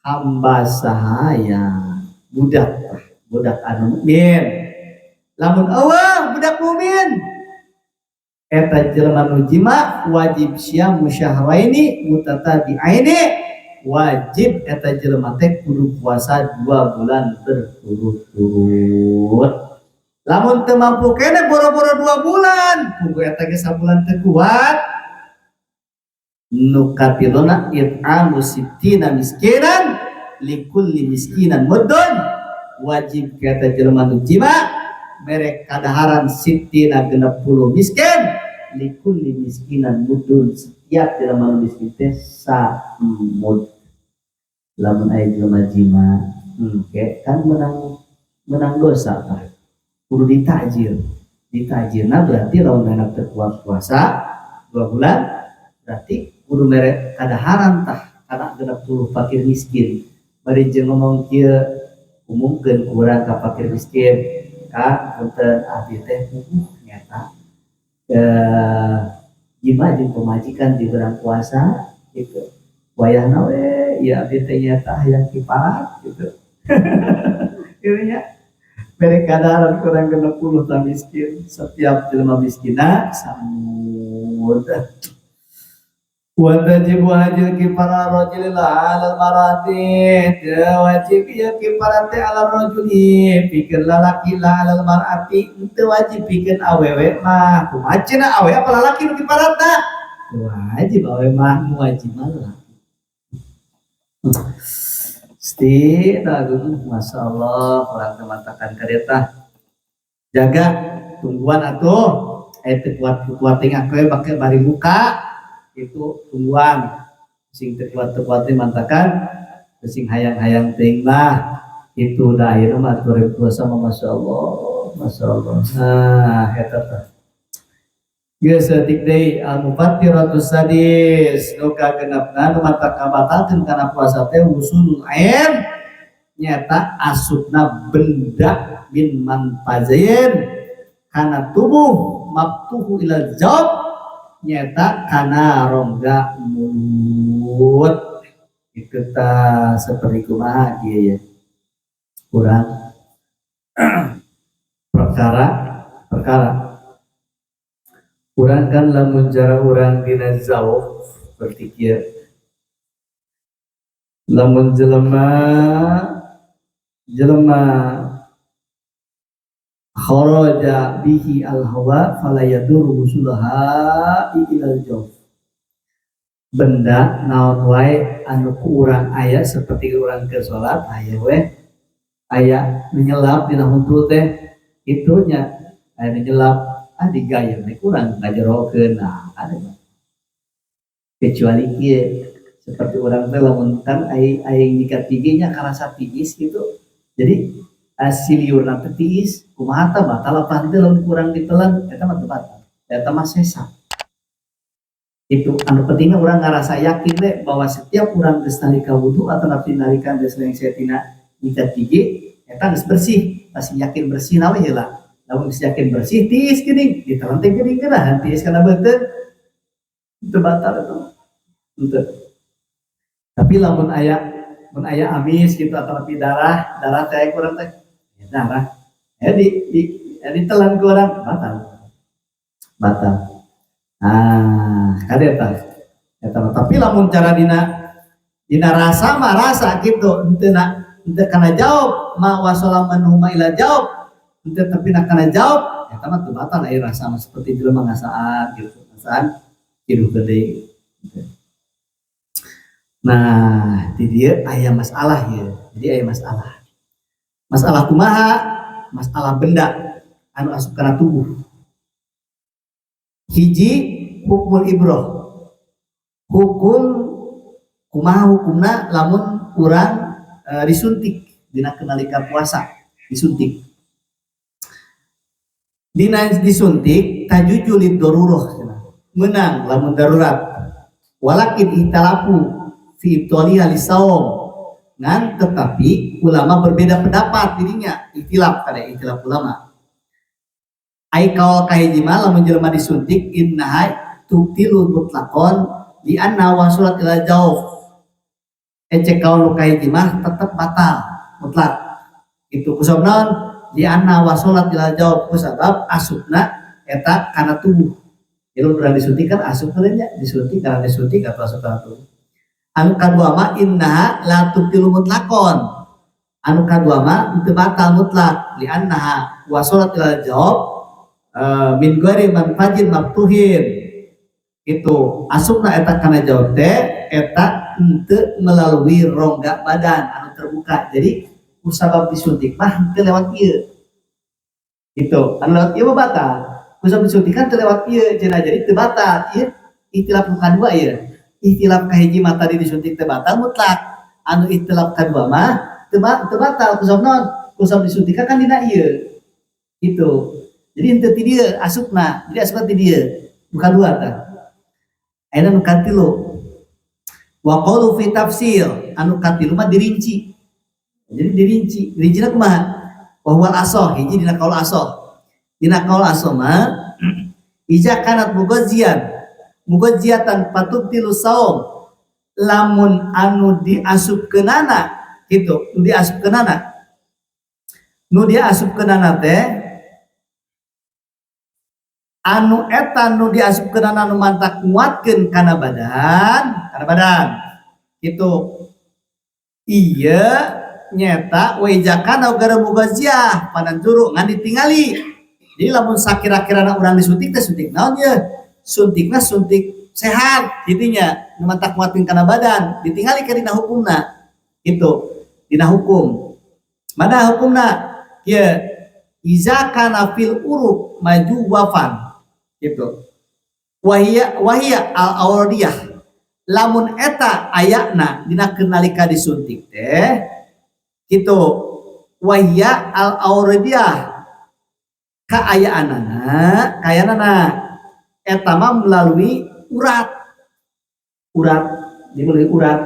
hamba sahaya budak budak anu mukmin. Lamun eueuh budak mukmin eta jelema nu jima wajib syamu syahraini mutatabi'aini wajib eta jelema teh kudu puasa 2 bulan berturut-turut. Lamun teu mampu keneh boro-boro 2 bulan puguh eta ge sabulan teu kuat. Nu katiluna it'amu sittina miskinan likulli miskinan muddun wajib eta jelema nu jima mere kadaharan sittina 60 miskin likulli miskinan muddun setiap jelema nu miskin teh samud. Lamun aya jelema jima engke kan menang menang dosa tah. Kudu ditakjir. Ditakjirna berarti lamun enak teu kuat puasa 2 bulan berarti kudu mere kadaharan tah kana 60 fakir miskin. Bari jeung ngomong kieu umumkeun ku urang ka fakir miskin ka punten abdi teh puguh nyata jima jeung pamajikan di bulan puasa gitu. Wayahna we ya abdi teh nyata hayang kiparat gitu. Kieu nya mere kadaharan kurang 60 tah miskin setiap jelema miskina samud. Wa tajibu hajil kifara rajuli la alal marati wajib ya kifarat teh alal rajuli pikeun lalaki la alal marati teu wajib pikeun awewe mah. Kumaha cenah awewe apa lalaki nu kifaratna? Wajib awewe mah, nu wajib mah lalaki. Sti aduh masyaallah urang teh matakan kareta jaga tungguan atuh teu kuat-kuat teh we bake bari buka itu tungguan sing teu kuat-kuat teh mantakan sing hayang-hayang teuing mah itu da ayeuna mah 2021 mah masyaallah masyaallah. Nah eta tah geus saeutik deui al mufattiratus sadis nu kagenepna nu matak kabatalkeun kana puasa teh wusulul ain nyata asupna benda min manfazain kana tubuh maftuhu ila jawab nyata kana rongga mulut itu ta seperti kumaha kieu ya kurang perkara urang kan lamun cara urang dina zauk seperti kieu lamun jelema kharaja bihi al-hawa fala yadur wusulaha ilal jawf. Benda naon wae anu ku urang aya seperti urang ke salat aya we aya menyelap dina huntu teh itunya aya menyelap ah digayeng we kurang ngajerokeun. Nah ada mah kecuali kieu seperti urang teh lamun kan ai nyikat giginya karasa tiis gitu jadi siliurna teh tiis kumaha tah batal apa henteu lamun kurang ditelan eta mah teu batal eta mah sesa. Itu anu pentingna urang ngarasa yakin we bahwa setiap urang geus nalika wudu atau nalika geus lengse tina nyikat gigi eta geus bersih pasti yakin bersih na we heula. Lamun geus yakin bersih tiis geuning ditelan teh geuning geuna tiis kana beuteung teu batal eta henteu. Tapi lamun aya amis gitu atau lebih darah teh kurang teh darah ya ditelan ku urang batal. Ah kade eta eta mah. Tapi lamun cara dina rasa mah rasa gitu henteu na henteu kana jawab ma wasala manhuma ila jawab henteu tapi na kana jawab eta mah teu batal aya rasa mah seperti jelema ngasaan gitu ngasaan hidup gede gitu. Nah di dieu aya masalah ya. Jadi aya masalah. Masalah kumaha? Masalah benda anu asup kana tubuh. Hiji hukmul ibroh. Hukum kumaha hukumna lamun urang disuntik dina nalika puasa, disuntik. Dina disuntik tajuju lid darurah cenah. Meunang lamun darurat. Walakin ihtalafu fi ibtaliha lisaum. Ngan tetapi ulama berbeda pendapat dirinya, ikhtilaf kada ikhtilaf ulama. Ai kaul kahiji mah lamun jelema disuntik innaha tubtilu mutlaqon li anna wasulat ila jauf. Ecek kaul nu kahiji mah tetep batal mutlak. Itu kusabab naon? Li anna wasulat ila jauf kusabab asupna eta kana tubuh. Jadi urang disuntik kan asup teh nya, disuntik karena disuntik atau asup kana tubuh. Anu kadua mah innaha la tubtilu mutlaqon. Anu kadua mah teu batal mutlak li annaha wasalat ila jawab min ghairi manfajin maftuhin. Itu asupna eta kana jawab teh eta henteu melalui rongga badan anu terbuka. Jadi kusabab disuntik mah henteu lewat ieu. Itu anu lewat ieu mah batal. Kusabab disuntik kan teu lewat ieu cenah jadi teu batal. Ieu ikhtilaf nu kadua ieu. Ikhtilaf kahiji mah tadi disuntik teu batal mutlak. Anu ikhtilaf kadua mah teu batal ku sabab naon? Ku sabab disuntikan kan dina ieu. Gitu. Jadi henteu ti dieu asupna, jadi asupna ti dieu. Nu kadua tah. Ayeuna nu katilu. Wa qawlu fi tafsil, anu katilu mah dirinci. Jadi dirinci, dirincina kumaha? Wa huwal asoh, hiji dina qaul asoh. Dina qaul asoh mah iza kanat mugazzian, mugazziatan fatubtilu saum. Lamun anu diasupkeunana kitu, nu diasupkeunana. Nu diasupkeunana teh anu eta nu diasupkeunana nu mantak nguatkeun kana badan. Kitu. Ieu nyeta wa iza kana ghairu mugazziah pananjuru ngan ditingali. Jadi lamun sakira-kirana urang disuntik teh suntik naon ye? Suntikna suntik sehat gitunya, nu mantak nguatkeun kana badan, ditingali ke dina hukumna. Gitu. Dina hukum. Mana hukumna? Kieu iza kana fil uruq majwafan. Gitu. Wahia wahia al awradiyah. Lamun eta ayana dina nalika disuntik teh gitu. Wahia al awradiyah kaayaanana, kayanana eta mah melalui urat. Urat, jadi melalui urat.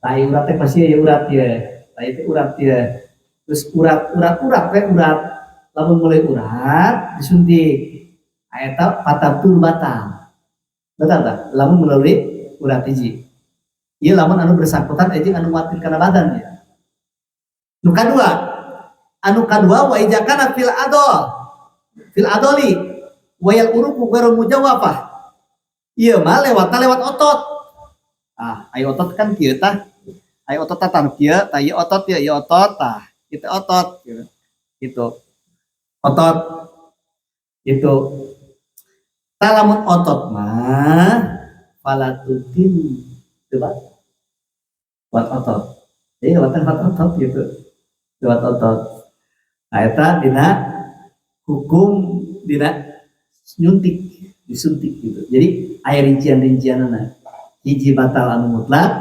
Tai urat teh pasti ya urat ya. Tai teh urat ya. Terus urat, urat, urat teh urat. Lamun mulai urat disuntik. Eta fatabtulu batal. Batal tak? Lamun melalui urat hiji. Ieu lamun anu bersangkutan jeung anu nguatkeun kana badan ya. Nu kadua, anu kadua wa iza kana fil adol. Fil adoli wayal uruku ghairu mujawafah. Ieu mah lewatna lewat otot. Ah, aya otot kan kieu tah. Aya otot tah tah kieu, tah ieu otot ieu, ieu otot tah. Ieu otot gitu. Gitu. Otot. Gitu. Tah lamun otot mah falatutin coba buat otot. Jadi lewat lewat otot gitu. Lewat otot. Nah, eta dina hukum dina nyuntik, disuntik gitu. Jadi aya rincian-rincianana. Hiji batal anu mutlak,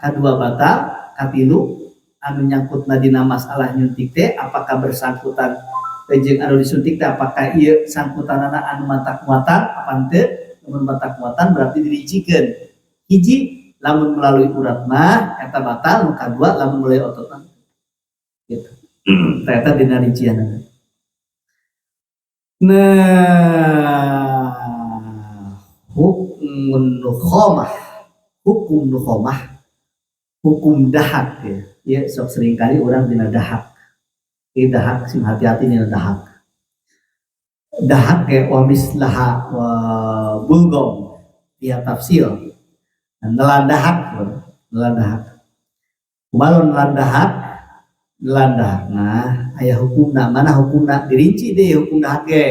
kadua batal, katilu anu nyangkutna dina masalah nyuntik teh apakah bersangkutan jeung anu disuntik teh apakah ieu sangkutanana anu mantak muatan apa henteu? Lamun mantak muatan berarti dirincikeun. Hiji lamun melalui urat mah eta batal, nu kadua lamun melalui otot mah gitu. Eta dina rincianana. Nah, hukum nukhomah, hukum nukhomah, hukum dahak ya. Ya, sok seringkali orang dina dahak. Ini dahak, sing hati-hati dina dahak. Dahak ya wa mislaha wa bulgom ya tafsil. Nelan dahak, nelan dahak. Kumaha nelan dahak? Nelan dahak. Nah, aya hukumna, mana hukumna? Dirinci deh hukum dahak ge.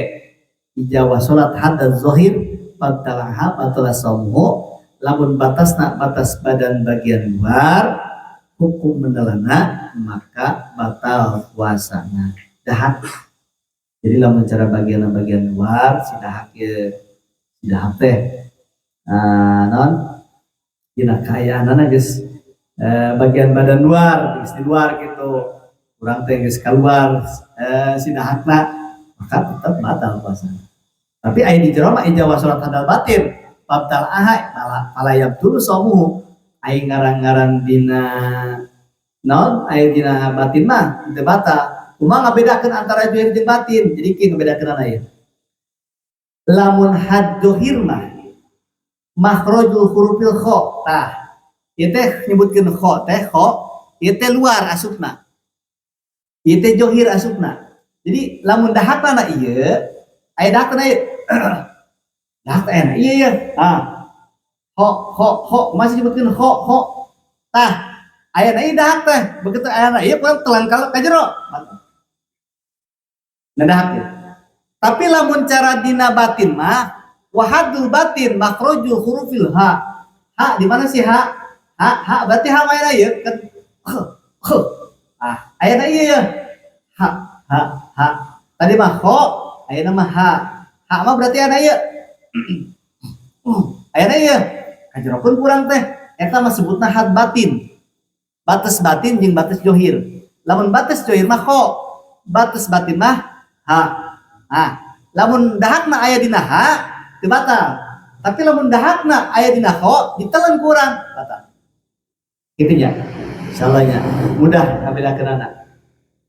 Iza wasolat hadaz zahir batalaha batala saumuhu, lamun batasna batas badan bagian luar hukum menelanna maka batal puasana. Dahak. Jadi lamun cara bagian-bagian luar si dahak ye, si dahak teh. Nah, non dina kaayaanana geus bagian badan luar, geus di luar gitu. Urang teh geus keluar si dahakna maka tetap batal puasana. Tapi aya di jero mah iza wasolat hadal batin, batal ahai fala yabtulu saumuhu. Aya ngaran-ngaran dina naon aya dina batin mah teu batal. Kumaha ngabedakeun antara zahir jeung batin? Jadi kieu ngabedakeunana ieu. Lamun had zahir mah makhrajul hurufil kha. Tah, ieu teh nyebutkeun kha teh kha, ieu teh luar asupna. Ieu teh zahir asupna. Jadi lamun dahakna ieu, aya dahakna ieu. Dahak teh enak ieu ieu. Tah. Kho kho kho masih nyebutkeun kho kho. Tah, aya ieu dahak teh. Begitu aya ieu kurang telan ka jero. Nah dahak ya. Tapi lamun cara dina batin mah wahadul batin makhrajul hurufil ha. Ha di mana sih ha? Ha ha berarti ha mah ieu kan kh kh. Ah, aya ieu ya. Ha ha ha. Tadi mah kho, aya mah ha. Ha mah berarti aya ieu. Aya ieu. Kajerokeun kurang teh. Eta mah sebutna had batin. Batas batin jeung batas johir. Lamun batas johir mah kho, batas batin mah ha. Nah, lamun dahakna aya dina ha, teu batal. Tapi lamun dahakna aya dina kho, ditelan ku urang, batal. Kitu nya. Insyaallah mudah ngabedakeunana.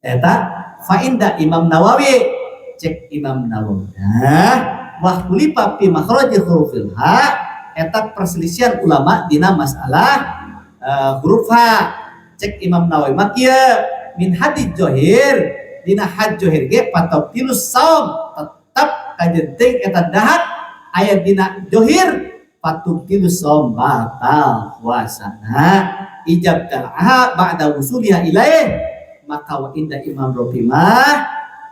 Eta fa inda Imam Nawawi, cek Imam Nawawi. Nah, wakhtulifa fi makhraji hurufil ha, eta perselisihan ulama dina masalah huruf ha. Cek Imam Nawawi mah kieu, min hadid johir, dina had johir ge fatabtilus saum, tetap kajenting eta dahak aya dina johir, fatubtilus saum, batal puasana ijab tal'aha ba'da wusuliha ilaih. Maka wa inda Imam Rafi mah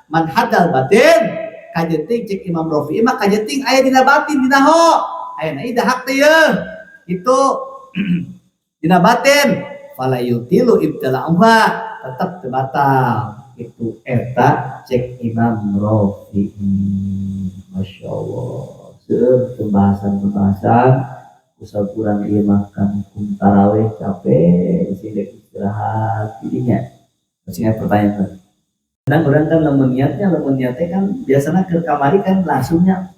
man hadal batin, kajenting cek Imam Rafi mah kajenting aya dina batin, dina ho aya na dahak teh yeuh itu dina batin, fala yubtilu ibtila'uha, tetap teu batal. Itu eta cek Imam Rafi. Masya Allah. Seueur pembahasan-pembahasan. Usah kurang ieu makan hukum taraweh, capek sih, dek istirahat jadinya. Masih ada pertanyaan? Kadang orang kan lamun niatnya kan biasanya ke kamari kan langsungnya,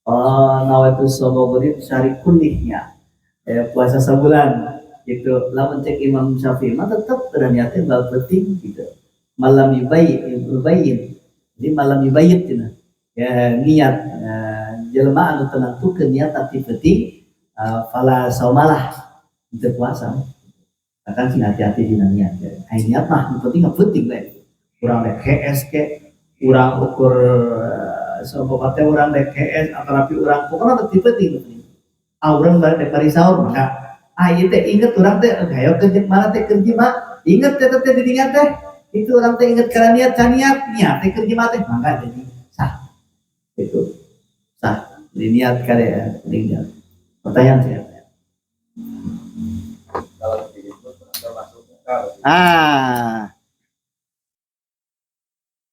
oh, nawaitu shauma ghadin syahri kullihnya ya, puasa sebulan gitu. Lamun cek Imam Syafi'i mah tetap ada niatnya bal penting gitu, malam yubayyin yubayyin, jadi malam yubayyit gitu ya, niat jelema anu tenangtukeun niat ti penting, fala saumalah, untuk puasa akan sing hati-hati dina niat ya. Ai niat mah nu penting nggak penting we. Urang rek HS ke, urang ukur sapa teh, urang rek HS atau urang pokoknya penting penting penting. Ah, urang balik rek bari sahur, maka ah ieu teh inget urang teh hayo kerja mana teh kerja mah inget teh teh di dinya teh itu urang teh inget karena niat can niat niat teh kerja mah teh, maka jadi sah itu, sah. Jadi niat kali ya penting niat. Pertanyaan saya. Kalau diinfus termasuk kalau Ah,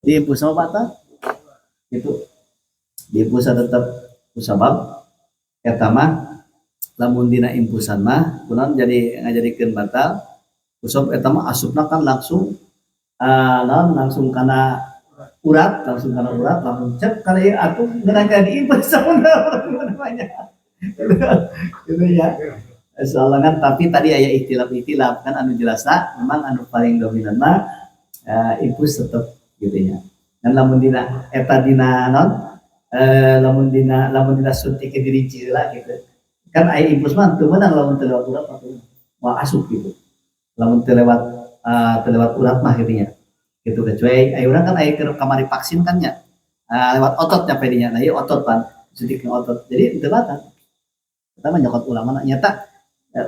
diinfus sama batal gitu, diinfusan tetap kusabab eta mah. Lamun dina infusan mah kunaon jadi ngajadikeun batal? Kusab eta mah asupna kan langsung naon, langsung kana urat, langsung kana urat, langsung cep kali atuh ngeunah ka diinfus namanya gitu ya. Soalnya kan tapi tadi aya ikhtilaf-ikhtilaf kan, anu jelasna memang anu paling dominan mah infus tetep gitu ya. Dan lamun dina eta dina non lamun dina suntik dirinci heula gitu. Kan aya infus mah teu meunang lamun teu lewat urat mah teu moal asup gitu. Lamun teu lewat teu lewat urat mah gitu nya. Gitu, kecuali aya urang kan aya keur kamari vaksin kan nya. Lewat otot nyampe dinya. Nah, ieu otot pan, suntik otot. Jadi teu batal. Eta mah nyokot ulama nyata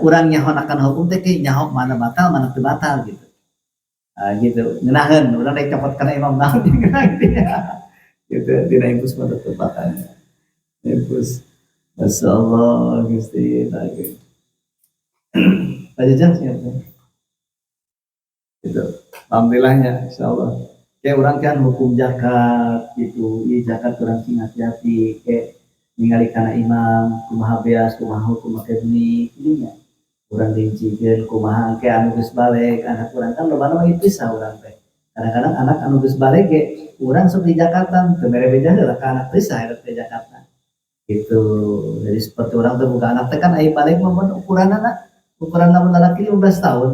urang nyaho akan hukum teh ke nyaho mana batal mana teu batal gitu. Ah, gitu ngeunaheun urang rek copot kana Imam Nawawi gitu ya. Gitu dina infus mah tetep batal. Infus. Masya Allah, Gusti lagi. Pak Jajang siapa? Gitu. Alhamdulillahnya, insya Allah. Kayak orang kan hukum zakat gitu, iya zakat kurang sing hati-hati, kayak ningali kana imam, kumaha beas, kumaha hukum make benih, ininya. Urang rincikeun kumaha engke anu geus baleg, anak urang kan loba mah itu bisa urang teh. Kadang-kadang anak anu geus baleg ge urang sok di Jakarta, teu mere beja heula ka anak bisa eta di Jakarta. Gitu. Jadi seperti orang tuh buka anak teh kan aya baleg mah mun ukuranana ukuran lamun lalaki 15 tahun,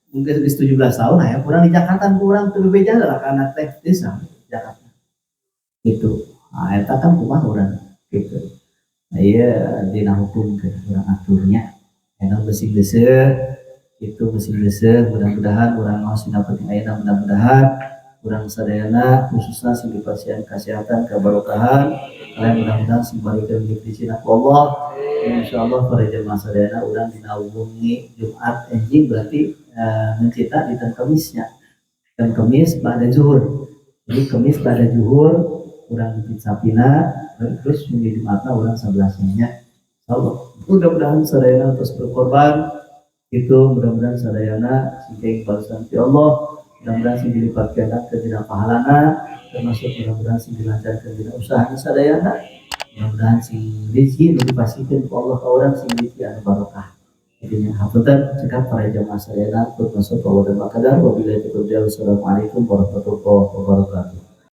mungkin geus 17 tahun aya kurang di Jakarta, kurang teu beja heula ka anak teh bisa Jakarta. Gitu. Nah, eta kan kumaha urang gitu. Nah, iya dina hukum ke urang aturnya. Enak besing geuseuh itu, besing geuseuh. Mudah-mudahan urang ngaos dina penting ayeuna, mudah-mudahan urang sadayana khususna sing dipasihan kesehatan, kebarokahan, kalian mudah-mudahan sing balikeun di ku Allah. Insyaallah para jemaah sadayana urang dina wengi Jumat enjing, berarti mencita di tan Kemisnya, dan Kemis pada zuhur. Jadi Kemis pada zuhur urang di Sapina, terus di Jumatna urang 11 nya. Insyaallah mudah-mudahan sadayana terus berkorban itu, mudah-mudahan sadayana sing balasan ti Allah, mudah-mudahan sing dilipat ganda ke dina pahalana, termasuk mudah-mudahan sing dilancarkan dina usaha sadayana, mudah-mudahan sing rezeki nu dipasihkeun ku Allah ka urang sing rezeki anu barokah. Jadi hapunten cekap para jamaah sadayana, masuk wa kadar, wabillahi taufiq. Wassalamualaikum warahmatullahi wabarakatuh.